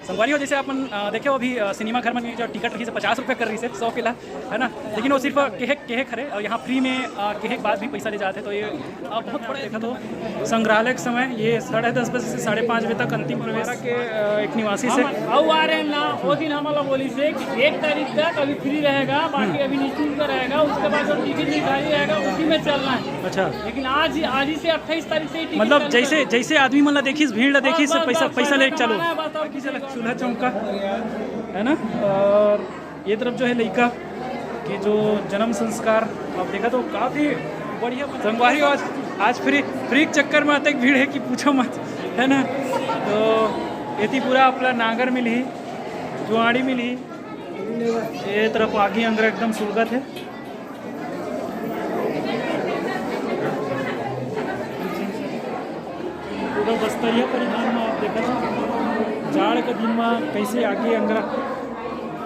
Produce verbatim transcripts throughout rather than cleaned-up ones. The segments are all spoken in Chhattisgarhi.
संगवारी हो, जैसे अपन अ, देखे हो अभी अ, सिनेमा घर में जो टिकट रही से पचास रुपये कर रही से सौ के ला, है ना? लेकिन वो सिर्फ केहेक केहेक हरे और यहाँ फ्री में अ, केहेक बाद भी पैसा ले जाते, तो ये अ, बहुत बड़ा देखा तो संग्रहालय के समय ये साढ़े दस बजे से साढ़े पाँच बजे तक अंतिम प्रवेश के अ, एक निवासी से। हम अउ आ रहे हैं ना, वो दिन हमारा बोली से कि एक तारीख तक अभी फ्री रहेगा, बाकी अभी निःशुल्क रहेगा, उसके बाद जो टिकट निकाली रहेगा उसी में चलना है। अच्छा। लेकिन आज ही, आज ही से अट्ठाईस तारीख से ही टिकट मतलब चालू जैसे कर जैसे आदमी मन ला देखिस, भीड़ ला देखिस, बस, बस, पैसा बस, पैसा लेके चलो। बस, बस, बस। चूल्हा चौका है ना। और ये तरफ जो है लड़का के जो जन्म संस्कार, आप देखा तो काफ़ी बढ़िया संगवारी हो। आज आज फ्री फ्री के चक्कर में अतेक भीड़ है कि पूछो मत, है ना? तो एती पूरा अपना नागर मिलही, जुआड़ी मिलही। ये तरफ आगी अंगरा एकदम सुलगत है। पूरा बस्तरिया परिधान में आप देखा था, जाड़ के दिन में कैसे आगी अंगरा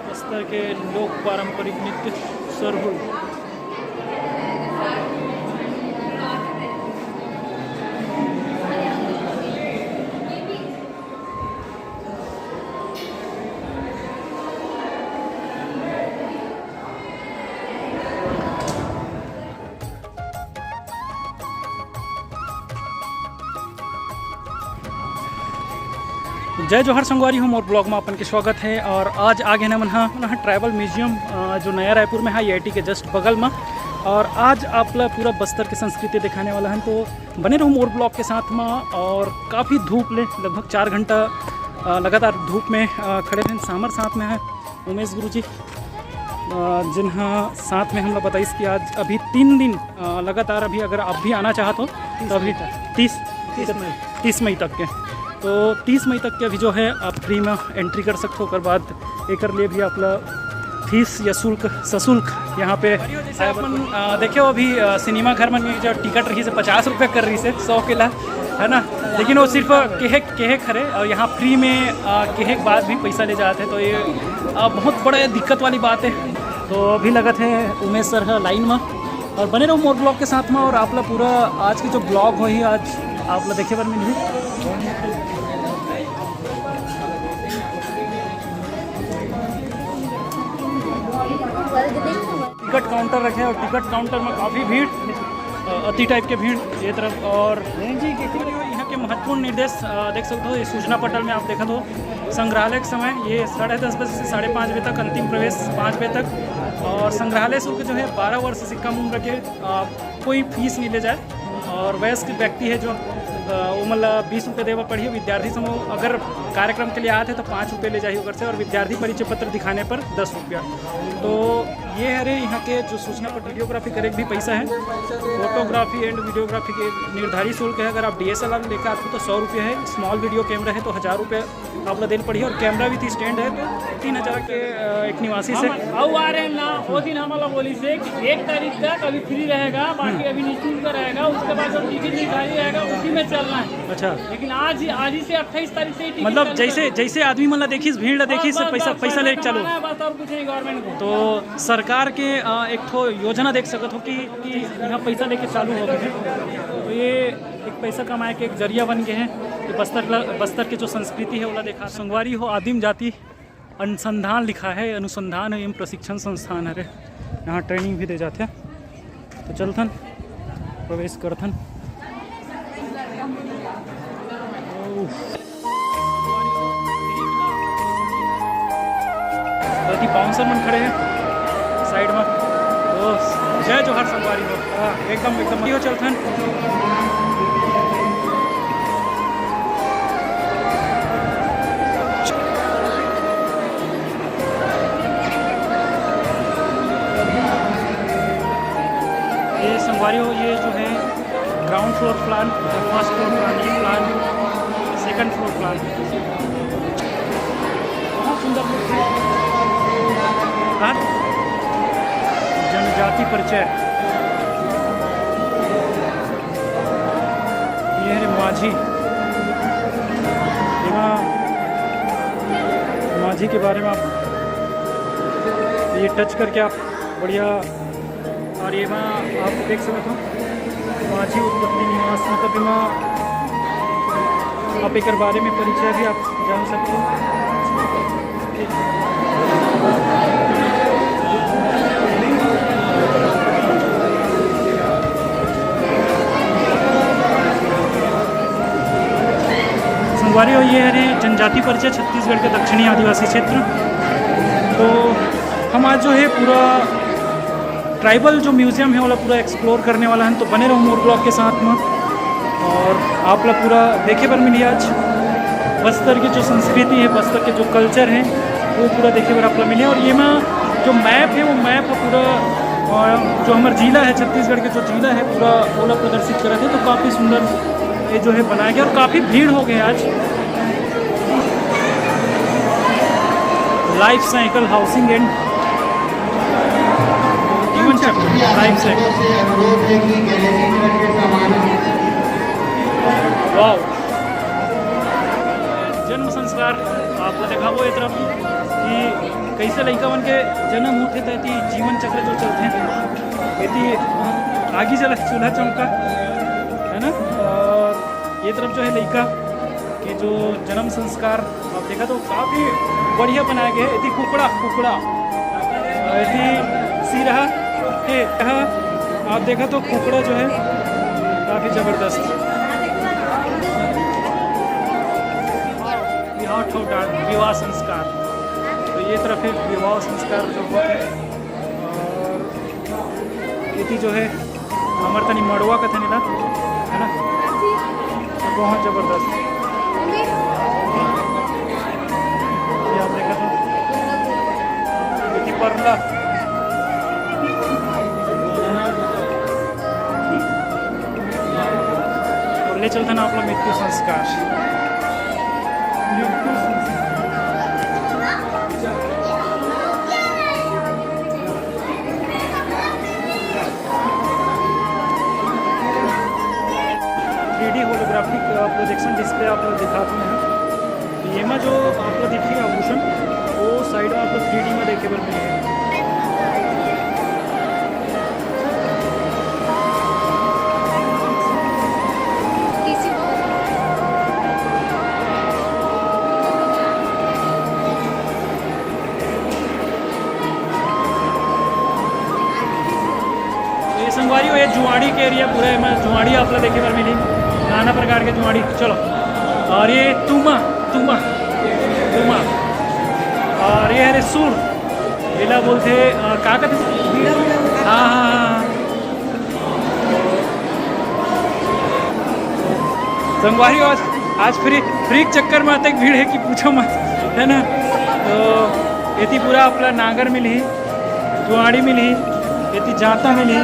बस्तर के लोक पारंपरिक नृत्य सरहुल। जय जोहार संगवारी हो, मोर ब्लॉग में अपन के स्वागत है। और आज आ गए ना मन हा, ना ट्राइबल म्यूजियम, अ, जो नया रायपुर में है, आईआईटी के जस्ट बगल में। और आज आप ला पूरा बस्तर के संस्कृति दिखाने वाला है, तो बने रहो मोर ब्लॉग के साथ में। और काफ़ी धूप ले, लगभग चार घंटा अ, लगातार धूप में अ, खड़े रहे। सामर साथ में है उमेश गुरुजी, अ, जिन्हा साथ में हमला बताइस कि आज अभी तीन दिन अ, लगातार, अभी अगर आप भी आना चाहत हो तो अभी तीस तीस तीस मई। तीस मई तक के, तो तीस मई तक के अभी जो है आप फ्री में एंट्री कर सकते हो। ओकर बाद एकर लिए भी आप ला फीस या शुल्क, सशुल्क यहाँ पे जैसे अपन अ, देखे हो अभी अ, सिनेमा घर में जो टिकट रही से पचास रुपये कर रही से सौ के ला, है ना? लेकिन वो सिर्फ केहेक केहेक हरे और यहाँ फ्री में अ, केहेक बाद भी पैसा ले जाते हैं, तो ये अ, बहुत बड़ा दिक्कत वाली बात है। तो अभी लगत है उमेश सर है लाइन में, और बने रहो मोर ब्लॉग के साथ में। और आप ला पूरा आज की जो ब्लॉग होही, आज आप ला देखे बर मिलही। टिकट काउंटर रखे और टिकट काउंटर में काफ़ी भीड़, अ, अति टाइप के भीड़ ये तरफ। और यहाँ के महत्वपूर्ण निर्देश अ, देख सकते हो, ये सूचना पटल में आप देखा तो संग्रहालय के समय ये साढ़े दस बजे से साढ़े पाँच बजे तक, अंतिम प्रवेश पाँच बजे तक। और संग्रहालय शुल्क जो है बारह वर्ष से कम उम्र के अ, कोई फीस नहीं ले जाए। और वयस्क व्यक्ति है जो अ, वो मतलब बीस रुपये देवा पड़ही। विद्यार्थी समूह अगर कार्यक्रम के लिए आए थे तो पाँच रुपये ले जाइए उधर से, और विद्यार्थी परिचय पत्र दिखाने पर दस रुपया। तो ये हरे यहाँ के जो सूचना पर वीडियोग्राफी करे के भी पैसा है। फोटोग्राफी एंड वीडियोग्राफी के निर्धारित शुल्क है। अगर आप डीएसएलआर लेकर आते हो तो सौ रुपये है, स्मॉल वीडियो कैमरा है तो हज़ार रुपये आप ला देन पड़ही, और कैमरा विथ स्टैंड है तो तीन हज़ार के अ, एक निवासी से। हम अउ आ रहे हैं ना, वो दिन हमारा बोली से कि एक तारीख तक अभी फ्री रहेगा, बाकी अभी निःशुल्क रहेगा, उसके बाद जो टिकट निकाली रहेगा उसी में चलना है। अच्छा। लेकिन आज ही, आज ही से अट्ठाईस तारीख से ही टिकट मतलब चालू जैसे कर जैसे आदमी मन ला देखिस, भीड़ ला बस, देखिस, बस, पैसा बस, पैसा पैसा लेके चालू। कमाना है बस, और कुछ नहीं गवर्नमेंट को। तो सरकार के अ, एक ठो योजना देख सकत हो कि कि यहाँ पैसा लेके चालू हो गए हैं। तो ये एक पैसा कमाए के एक जरिया बन गए हैं कि बस्तर ला, बस्तर के जो संस्कृति है ओला देखा। संगवारी हो, आदिम जाति अनुसंधान लिखा है, अनुसंधान एवं प्रशिक्षण संस्थान हरे, यहाँ ट्रेनिंग भी दे जाते हैं। तो चलथन, प्रवेश करथन। बाउंसर मन खड़े हैं साइड में। तो जय जोहार संगवारी हो। हाँ, एकदम एकदम हो चलथन। ये संगवारी हो, ये जो है ground floor plan, first floor plan, ये प्लान, सेकंड फ्लोर प्लान। बहुत सुंदर लुक है। हाँ? जनजाति परिचय। ये है माझी। यहाँ माझी के बारे में आप ये टच करके आप बढ़िया। और ये वहाँ आप देख सकते हो माझी उत्पत्ति निवास, मतलब वहाँ आप एक बारे में परिचय भी आप जान सकते हो। अरे, ये हरे जनजाति परिचय छत्तीसगढ़ के दक्षिणी आदिवासी क्षेत्र। तो हम आज जो है पूरा ट्राइबल जो म्यूजियम है, वाला पूरा एक्सप्लोर करने वाला है, तो बने रहो मोर ब्लॉग के साथ में। और आप लोग पूरा देखे बर मिली आज बस्तर की जो संस्कृति है, बस्तर के जो कल्चर है, वो पूरा देखे बर आप लोग मिले। और ये में जो मैप है, वो मैप है पूरा, और जो हमारा जिला है, छत्तीसगढ़ के जो जिला है पूरा, ओला प्रदर्शित करत है। तो काफ़ी सुंदर ये जो है बनाया गया और काफ़ी भीड़ हो गई आज। लाइफ साइकिल हाउसिंग एंड जीवन चक्र लाइफ साइकिल। वाह, जन्म संस्कार आप ला देखाबो ए तरफ कि कइसे लइका मन के जन्म होथे त एती जीवन चक्र जो चलथे, एती आगी जला चूल्हा चौका, है ना। और ये तरफ जो है लइका के जो जन्म संस्कार आप देखा तो काफ़ी बढ़िया बनाया गया है। एती कुकड़ा, कुकड़ा, एती सिरहा के, यहाँ आप देखा तो कुकड़ा जो है काफ़ी ज़बरदस्त। विवाह ठो डांस, विवाह संस्कार। तो ये तरफ है विवाह संस्कार जो होता है। और एती जो है हमर तनी मड़वा कथे नीला, है ना, बहुत जबरदस्त। ये आप देखा था, एती परला। और ले चलथन आप लोग मृत्यु संस्कार। मृत्यु संस्कार। Three D holographic projection display आप लोग दिखाते हैं। तो ये में जो आपको दिखेगा आभूषण, वो साइड में आपको थ्री डी में देखे बर मिलेगा। ये संगवारी हो, ये जुआड़ी के एरिया पूरा है, मैं जुआड़ी आप लोग देखे बर मिली, नाना प्रकार के जुआड़ी। चलो, और ये तुमा, तुमा, तुमा, और ये हरे सुर, एला बोलथे, अ, का कहथे? हाँ, हाँ, हाँ, हाँ। संगवारी हो, आज, आज फ्री, फ्री के चक्कर में अतेक भीड़ है कि पूछो मत, है ना। तो एती पूरा आप ला नांगर मिलही, जुआड़ी मिलही, एती जांता मिलही,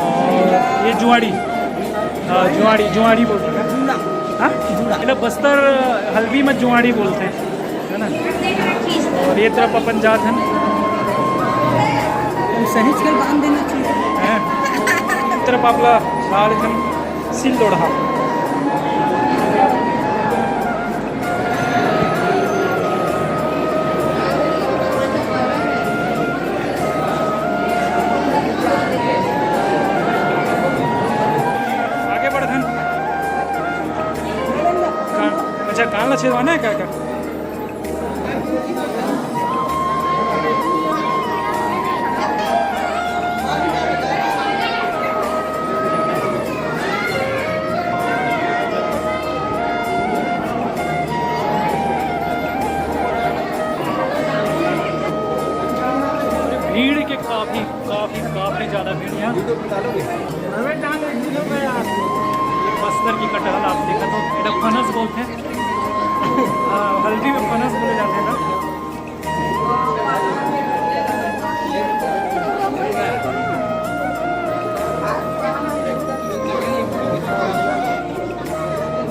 और ये जुआड़ी, हाँ, जुआड़ी, जुआड़ी बोलथे। हाँ? एला बस्तर हल्बी में जुआड़ी बोलथे, है ना। और ये तरफ अपन जात हन। सही से बांध देना चाहिए। हैं? ये तरफ आप ला डाल हन सिल लोढ़ा। आगे बढ़थन। कान, अच्छा, कान ला छेदवाना है का, का? भीड़ के काफी, काफी, काफी ज्यादा भीड़ यहाँ। बस्तर की कटहल आप देखा तो, एला फनस बोलथे। हाँ, हल्दी में फनस बोले जाथे ना।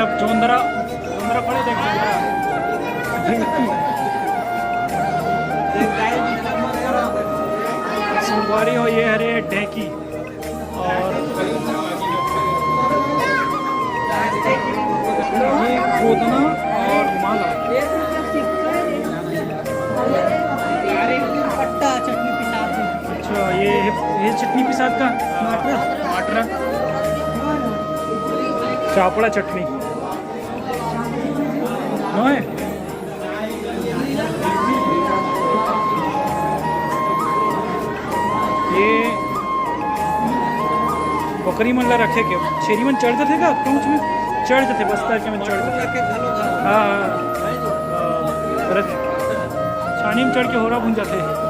अब जोंदरा, जोंदरा पड़े देख, जोंदरा। संगवारी हो, ये हरे ढेकी। और ये गोदना और माला। पट्टा चटनी पिसात है। अच्छा, ये है, ये चटनी पिसात का? टमाटर। टमाटर। चापड़ा चटनी। नो है? ये बकरी मन ला रखे के, छेरी मन चढ़ जाथे का पूंछ में? चढ़ जथे, बस्तर के में चढ़ जथे। हाँ, हाँ। हाँ, रथ-, छानी में चढ़ के होरा बुन जाथे।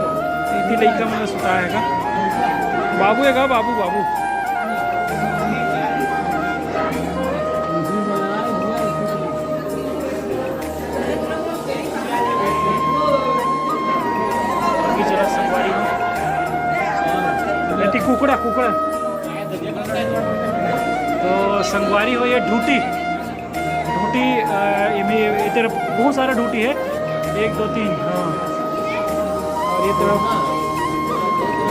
इति लइका मन ल सुताए हे का? बाबू हे का? बाबू, बाबू। अभी जरा संगवारी हो। एती कुकड़ा, कुकड़ा। तो संगवारी हो, ये ढूटी, ढूटी, अ, एमे, ये तरफ बहुत सारा ढूटी है, एक, दो, तीन, हाँ। और ये तरफ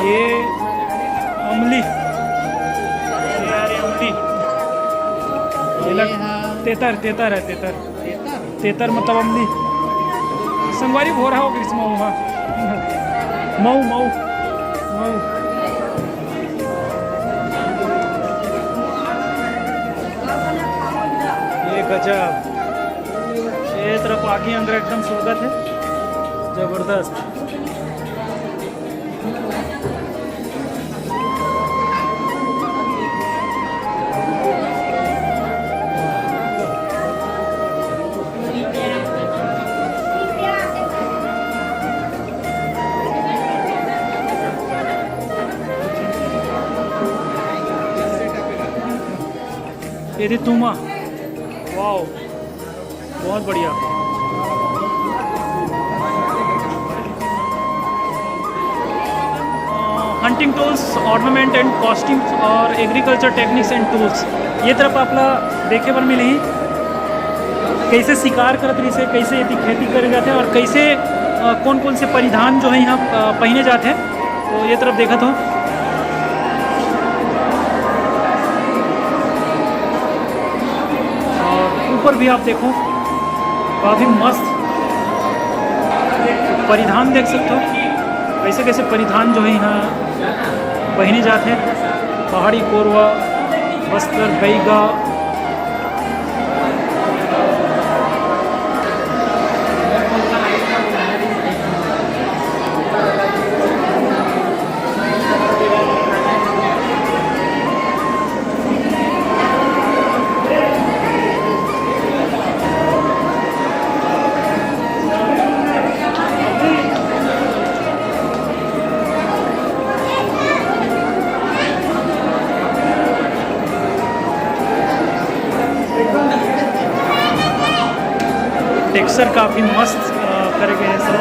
ये अमली, ये आ रही अमली, ये लग-, ये हाँ। तेतर, तेतर है, तेतर। तेतर मतलब अमली। संगवारी भोरा हो गइस मऊ हा। मऊ, मऊ, मऊ। ये गजब। ये तरफ आगी अंदर एकदम सुलगत है। जबरदस्त। ये थी तुमा। वाओ, बहुत बढ़िया। Hunting tools, ornament and costumes और agriculture techniques and tools, ये तरफ आप ला देखे बर मिलही। कैसे शिकार करत रहिसे, कैसे एती खेती करे जाथे और कैसे, अ, कौन कौन से परिधान जो है यहाँ, अ, पहिने जाथे। तो ये तरफ देखत हो, और ऊपर भी आप देखो, काफ़ी मस्त परिधान देख सकते हो, कैसे कैसे परिधान जो है यहाँ पहिने जाथे। पहाड़ी कोरवा, बस्तर, बैगा, टेक्सचर काफ़ी मस्त, अ, करे गए हैं सर।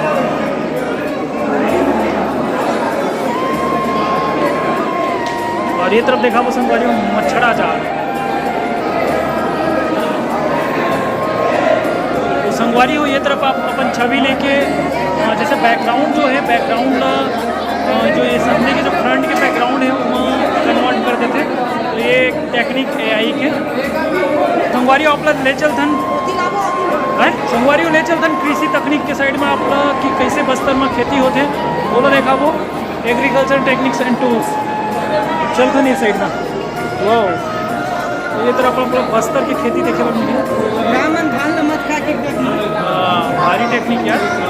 और ये तरफ देखा वो संगवारी हो मच्छड़ा जाल। तो संगवारी हो ये तरफ आप अपन छवि लेके, अ, जैसे बैकग्राउंड जो है, बैकग्राउंड, अ, जो ये सामने के जो फ्रंट के बैकग्राउंड है, वो कन्वर्ट कर देते। तो ये एक टेक्निक एआई के। संगवारी हो आप ला ले चलथन, हैं? संगवारी हो ले चलथन कृषि तकनीक के साइड में आप ला कि कैसे बस्तर में खेती होथे, वो ला देखाबो। Agriculture techniques and tools। चलथन ये साइड में। वाओ, ये तरफ आप लोग बस्तर की खेती देखे बर मिली। ब्राह्मण धान ल मत खा के हाँ, भारी टेक्निक यार।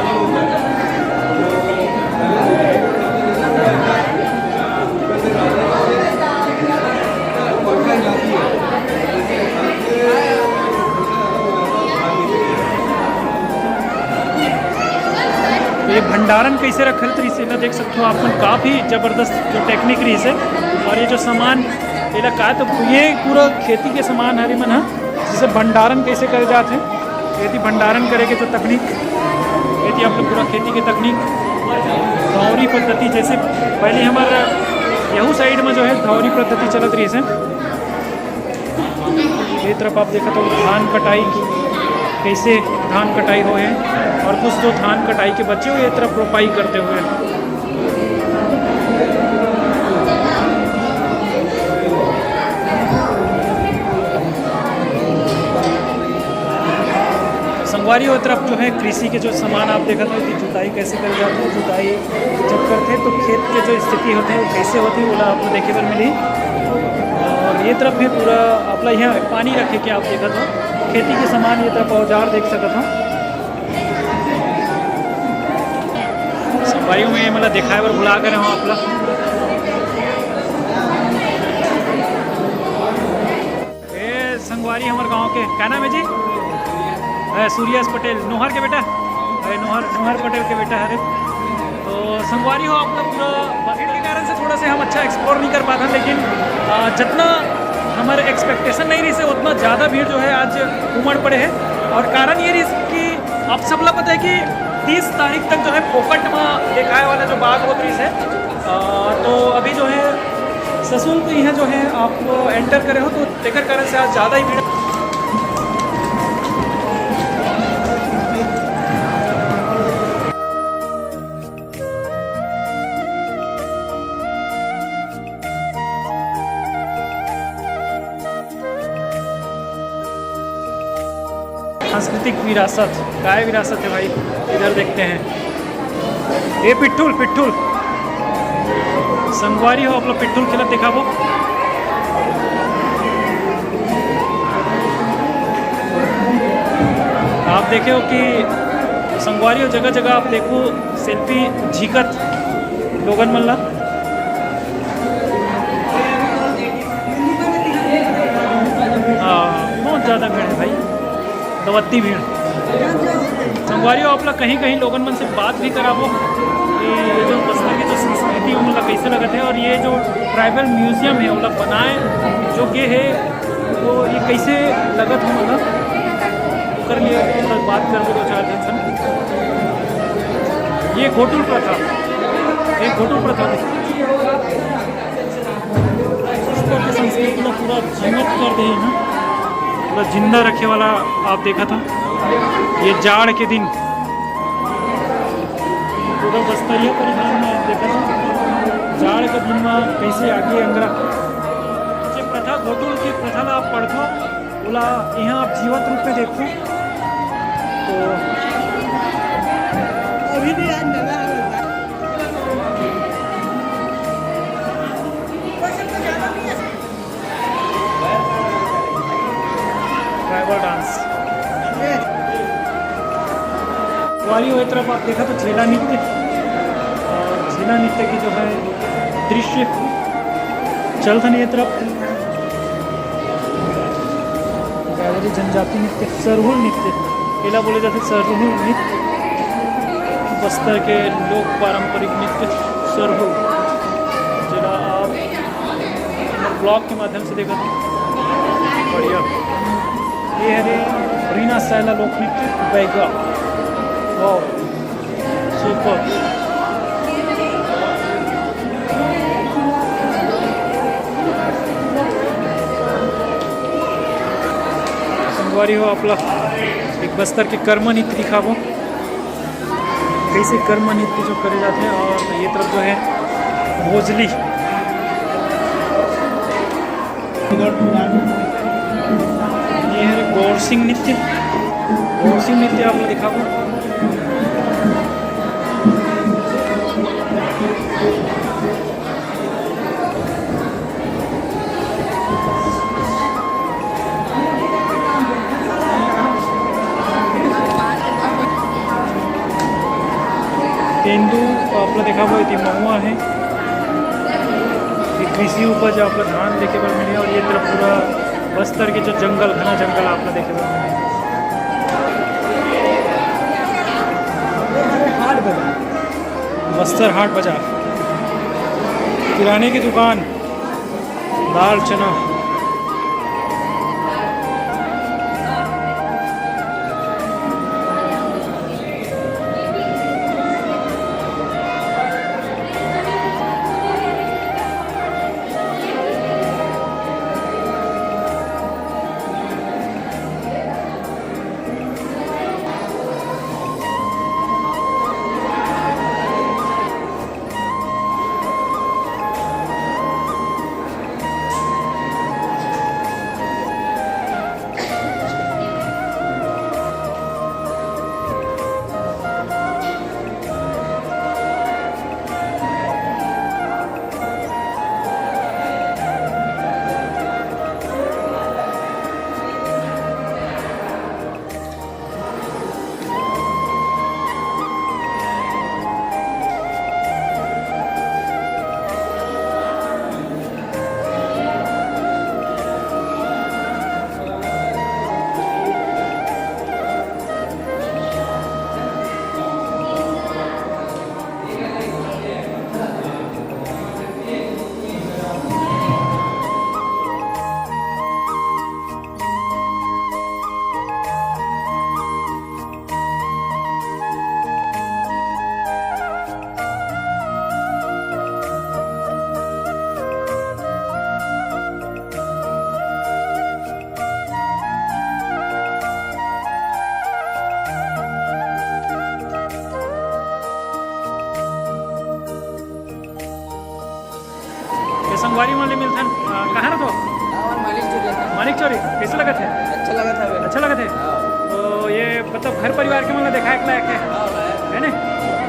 ये भंडारण कैसे रखल, तो इसे ना देख सकते हो आप मन, काफ़ी जबरदस्त जो टेक्निक रहिस हे। और ये जो सामान, एला का तो ये पूरा खेती के सामान हरे मन ह, जिसे भंडारण कैसे करे जात हे, यदि भंडारण करे के तो तकनीक, यदि आप लोग पूरा खेती के तकनीक, धौरी पद्धति, जैसे पहले हमारा यहू साइड में जो है धौरी पद्धति चलत रहिस हे। ये तरफ आप देखत हो धान कटाई की, कैसे धान कटाई होए हे और कुछ जो धान कटाई के बचे हुए ये तरफ रोपाई करते हुए। संगवारी, वो तरफ जो है कृषि के जो सामान आप देखत हो कि जुताई कैसे करे जाथे, जुताई जब करथे तो खेत के जो स्थिति होथे वो कैसे होथे, ओला आपको देखे बर मिली। और ये तरफ में पूरा आपला यहाँ पानी रखे के आप देखत हो, खेती के सामान, ये तरफ औजार देख सकत हो। संगवारी, मैं मतलब दिखाए बर भुला करे हूँ आपला। ए संगवारी, ये हमर गांव के, का नाम हे जी? अ, सूर्यस पटेल, नोहर के बेटा। अ, नोहर, नोहर पटेल के बेटा हरे। तो संगवारी हो, आप लोग पूरा भीड़ के कारण से थोड़ा से हम अच्छा explore नहीं कर पाथन, लेकिन, अ, जितना हमर expectation नहीं रहिस हे, उतना ज़्यादा भीड़ जो है आज उमड़ पड़े हे। और कारण ये रहिस कि आप सब ला पता है कि तीस तारीख तक जो है फोकट में दिखाए वाला जो बाग होत रहिस हे, अ, तो अभी जो है सशुल्क यहाँ जो है आप enter करे हो, तो तेकर कारण से आज ज़्यादा ही भीड़। सांस्कृतिक विरासत, काय विरासत है भाई? इधर देखते हैं। ये पिट्ठुल, पिट्ठुल। संगवारी हो, आप लोग पिट्ठुल खेलत दिखाबो। आप देखे हो कि संगवारी हो, जगह जगह आप देखो, selfie झीकत लोगन मन ला। हाँ, बहुत ज़्यादा भीड़ है भाई, दवत्ती भीड़। संगवारी हो, आप लोग कहीं कहीं लोगन मन से बात भी कराबो कि ये जो बस्तर की जो संस्कृति है, ओला कैसे लगत है, और ये जो tribal museum है, ओला बनाए जो के है, तो ये कैसे लगत है, मतलब, ओकर लिए थोड़ा बात करबो दो चार दिन से। ये घोटुल प्रथा, ये घोटुल प्रथा। बस्तर के संस्कृति ला पूरा जीवित कर दे हे ना, पूरा जिंदा रखे वाला। आप देखत हो, ये जाड़ के दिन पूरा बस्तरिया परिधान में आप देखत हो, जाड़ के दिन में कैसे आगी अंगरा। ये प्रथा, घोटुल के प्रथा ला आप पढ़थो, ओला यहाँ आप जीवत रूप में देखो। तो अभी भी आज नजारा लगता है। Tribal dance। वाली वो तरफ आप देखा तो झेला नृत्य, और झेला नृत्य की जो है दृश्य चल था नहीं ये तरफ। गावली जनजाति नृत्य, सरहुल नृत्य, एला बोले जाथे सरहुल नृत्य, बस्तर के लोक पारंपरिक नृत्य सरहुल, जेला आप हमर vlog के माध्यम से देखत हो। बढ़िया। ये हरे रीना सैला लोक नृत्य बैगा। वाह, super। संगवारी हो, आप ला एक बस्तर के कर्मा नृत्य दिखाबो, कैसे कर्मा नृत्य जो करे जाथे। और ये तरफ जो है भोजली, ये है गौर सिंह नृत्य, गौर सिंह नृत्य आप ला दिखाबो। तेंदू आप ला देखाबो, एती महुआ हे, ये कृषि उपज आप ला धान देखे बर मिले, और ये तरफ पूरा बस्तर के जो जंगल, घना जंगल आप ला देखे बर मिले। बस्तर हाट बाजार, किराने की दुकान, दाल, चना। संगवारी मन ले मिलथन। अ, कहाँ रथो? हाँ, मानिक चौरी। मानिक चौरी, कइसे लगत हे? अच्छा लगत हवे। अच्छा लगत हे? हाँ। तो ये मतलब घर परिवार के मन ला देखाए के लायक हे। हाँ, है। है ने?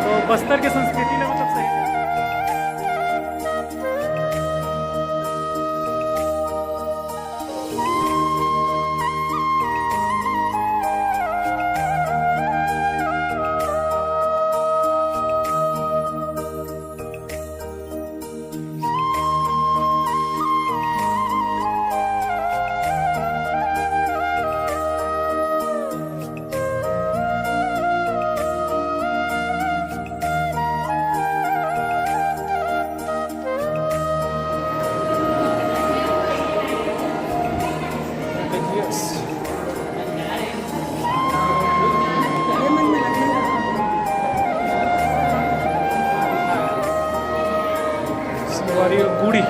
तो बस्तर के संस्कृति ला मतलब सही। संगवारी हो गुड़ी।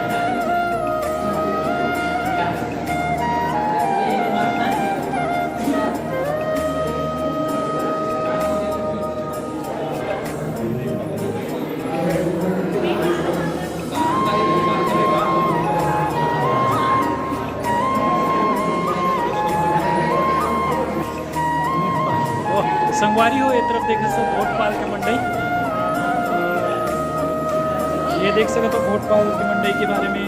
ओह, संगवारी हो, ये तरफ देख सकत हो घोटपाल के मंडई। ये देख सकत हो घोटपाल के मंडई के बारे में।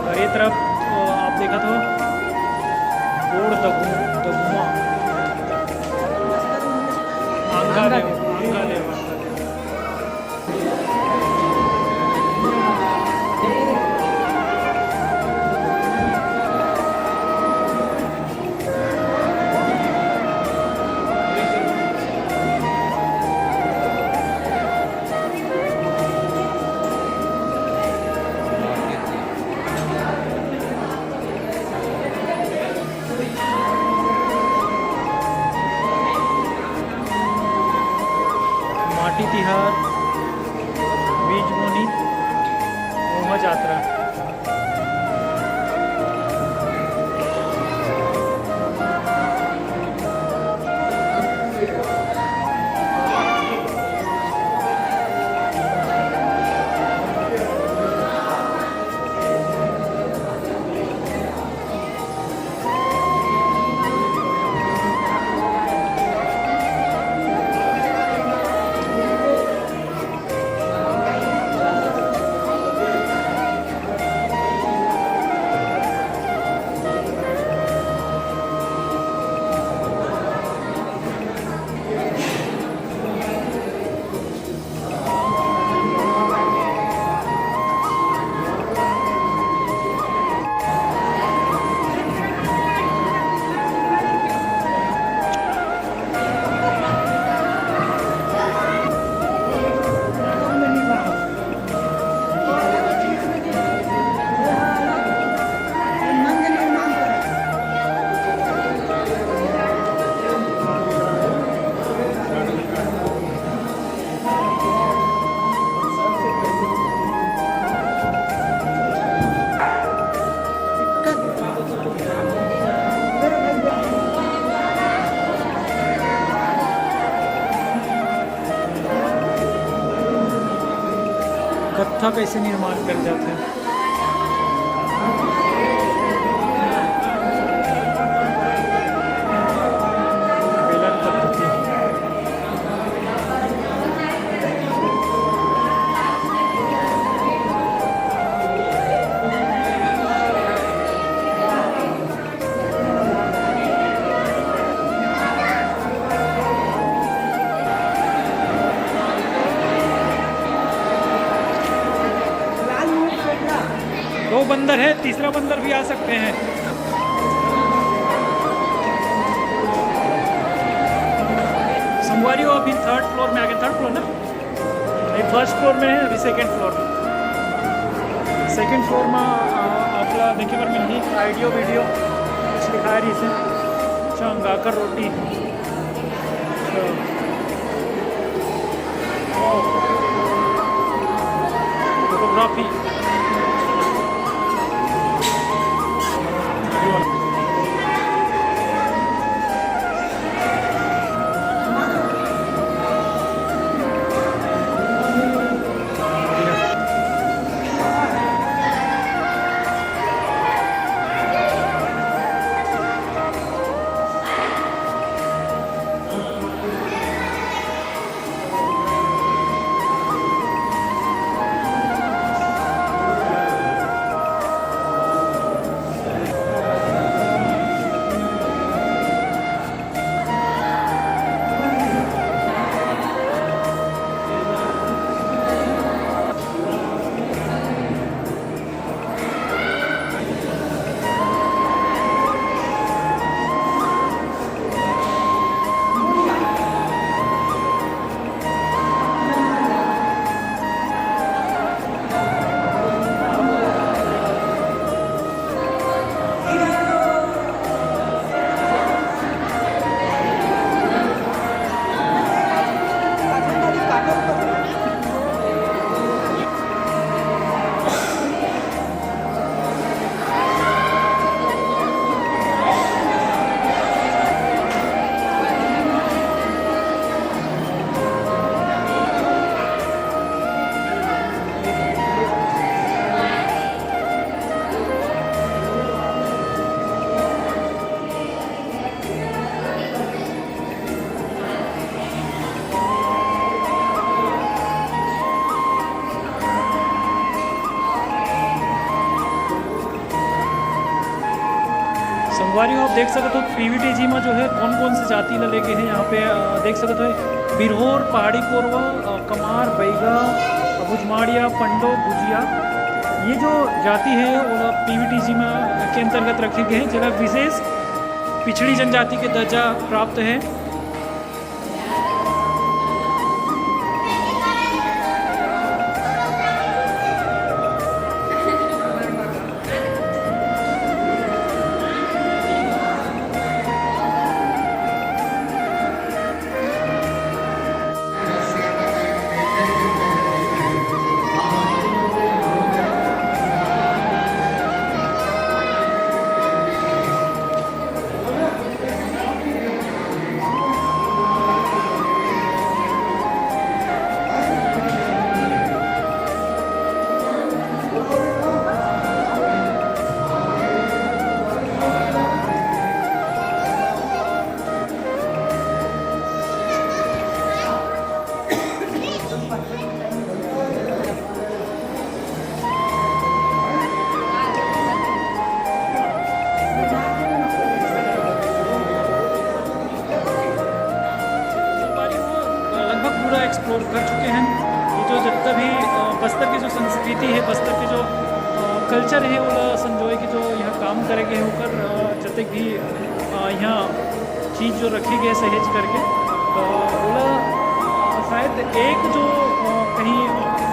और ये तरफ, अ, आप देखत हो गोड़ दगु-, दगुआ। आंगा देव, आंगा देव। माटी तिहार, बीज बोनी, ओमा जात्रा। कत्था कइसे निर्माण करे जाथे? बेलन पद्धति। दो बंदर है, तीसरा बंदर भी आ सकते हैं। संगवारी हो, अभी थर्ड फ्लोर में आ गए। थर्ड फ्लोर ना, नहीं, फर्स्ट फ्लोर में है, अभी सेकंड फ्लोर। सेकंड फ्लोर में, आ, आपला देखे बर मिलही ऑडियो वीडियो कुछ लिखाए रहिसे। अच्छा, अंगाकर रोटी। फोटोग्राफी। संगवारी हो, आप देख सकत हो पीवीटीजी में जो है कौन कौन से जाति ला लेके है यहाँ पे। अ, देख सकत हो बिरहोर, पहाड़ी कोरवा, अ, कमार, बैगा, भुजमाड़िया, पंडो, गुजिया, ये जो जाति है वो पीवीटीजी में के अंतर्गत रखे गए हैं, जेला विशेष पिछड़ी जनजाति के दर्जा प्राप्त है। लगभग पूरा एक्सप्लोर कर चुके हैं। ये जो जितना भी, अ, बस्तर की जो संस्कृति है, बस्तर के जो, अ, कल्चर है, वो संजोए के जो यहाँ काम करे गए हैं, ओकर, अ, जतेक भी, अ, यहाँ चीज जो रखे गए सहेज करके, तो ओला, अ, शायद एक जो, अ, कहीं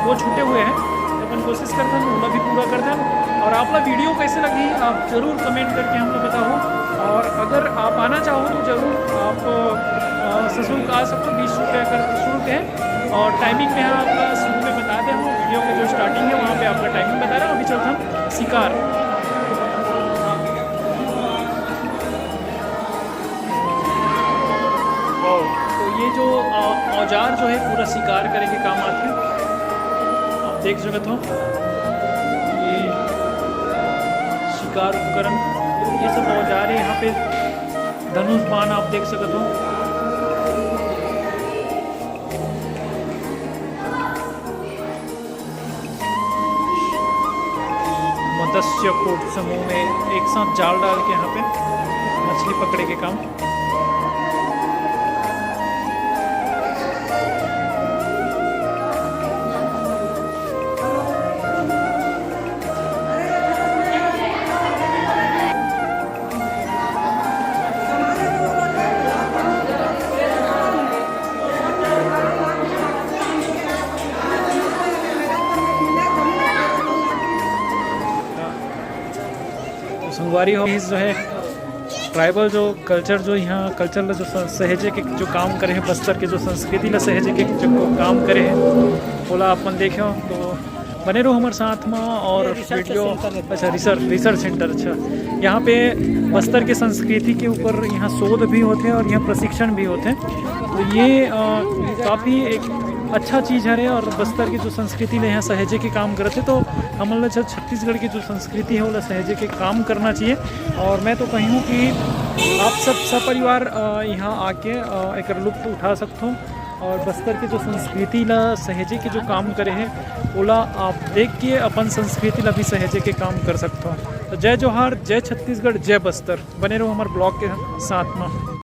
वो छूटे हुए हैं, तो अपन कोशिश करते हैं ओला भी पूरा कर दें। और आप ला वीडियो कैसे लगी, आप जरूर कमेंट करके हमला बताओ। और अगर आप आना चाहो तो जरूर आप, अ, सशुल्क आ सकते हो, बीस रुपये कर शुल्क है। और टाइमिंग में आपका शुरू में बता दे हूँ, वीडियो का जो स्टार्टिंग है वहाँ पे आपका टाइमिंग बता रहा हूँ। अभी चलता हूँ शिकार। तो ये जो, अ, औजार जो है पूरा शिकार करे के काम आथे। आप देख सकत हो ये शिकार उपकरण, ये सब औजार है। यहाँ पे धनुष बाण आप देख सकत हो। मत्स्य कोट समूह में एक साथ जाल डाल के यहाँ पे मछली पकड़े के काम। तो संगवारी हो, जो है ट्राइबल जो कल्चर, जो यहाँ कल्चर ला जो स-, सहेजे के जो काम करे हैं, बस्तर के जो संस्कृति ला सहेजे के जो काम करे हैं, ओला अपन देखे हो तो बने रहो हमारे साथ में। और ये रिसर्च वीडियो सेंटर है। अच्छा, रिसर्च, रिसर्च सेंटर, अच्छा। यहाँ पे बस्तर के संस्कृति के ऊपर यहाँ शोध भी होते हैं और यहाँ प्रशिक्षण भी होते हैं। तो ये, अ, काफ़ी एक अच्छा चीज़ हरे और बस्तर के जो संस्कृति ला यहाँ सहेजे के काम करते, तो हमन ला छ-, छत्तीसगढ़ के जो संस्कृति है ओला सहेजे के काम करना चाहिए। और मैं तो कहूँ कि आप सब सपरिवार, अ, यहाँ आके, अ, एकर लुत्फ उठा सकते हो। और बस्तर के जो संस्कृति ला सहेजे के जो काम करे हैं, ओला आप देख के अपन संस्कृति ला भी सहेजे के काम कर सकते हो। तो जय जोहार, जय छत्तीसगढ़, जय बस्तर। बने रहो हमारे ब्लॉग के साथ में।